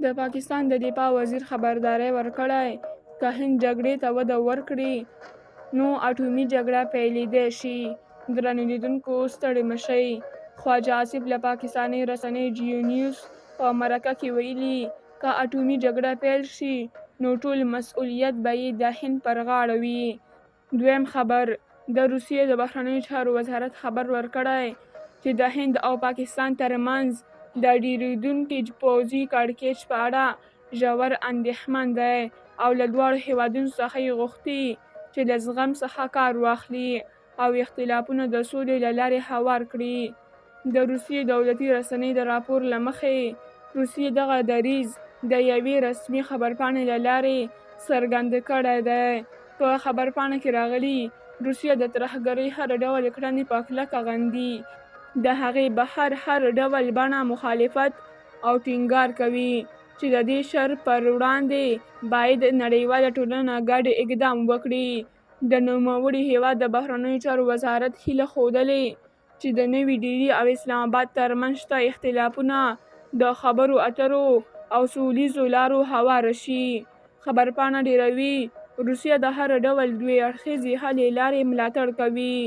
د پاکستان د دفاع وزیر خبرداری ورکړی، که هند جګړې ته وده ورکړي، نو اټومي جګړه پیلېدای شي. درنو لیدونکو ستړي مه شئ. خواجه آصف له پاکستانۍ رسنۍ جیو نیوز په مرکه کې ویلي، که اټومي جګړه پیل شي، نو ټول مسؤلیت به یې د هند پر غاړه وي. دویم خبر، د روسیې د بهرنیو چارو وزارت خبر ورکړی، چې د هند او پاکستان ترمنځ د ډېرېدونکي پوځي کړکېچ په اړه ژور اندېښمن دی او له دواړو هېوادونو څخه یې غوښتي چې له زغم څخه کار واخلي او اختلافونه د سولې له لارې هوار کړي. د روسیې دولتي رسنۍ د راپور له مخې، روسیې دغه دریځ د یوې رسمي خبرپاڼې له لارې څرګند کړی دی. په خبرپاڼه کې راغلي، روسیه د ترهګرۍ هر ډول کړنې په کلکه غندي، د هغې بهر هر ډول بڼه مخالفت او ټینګار کوي چې د دې شر پر وړاندې باید نړیواله ټولنه ګډ اقدام وکړي. د نوموړي هېواد د بهرنیو چارو وزارت هیله ښودلې چې د نوي ډیلي او اسلام اباد ترمنځ شته اختلافونه د خبرو اترو او سولیزو لارو هواره شي. خبرپاڼه ډېروي، روسیه د هر ډول دوه اړخیزې حل لارې ملاتړ کوي.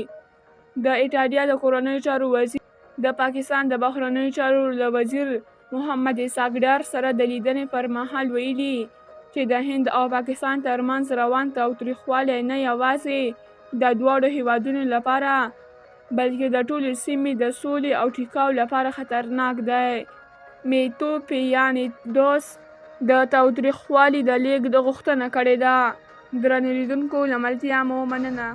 د ایټالیا د کورنیو چارو وزیر د پاکستان د بهرنیو چارو له وزیر محمد اسحاق ډار سره د لیدنې پر مهال ویلي، چې د هند او پاکستان ترمنځ روان تاوتریخوالی نه یوازې د دواړو هېوادونو لپاره، بلکې د ټولې سیمې د سولې او ټیکاو لپاره خطرناک دی. میتو پیانیدوس د تاوتریخوالي د لېږد غوښتنه کړې ده. درنو لیدونکو له ملتیا مو مننه.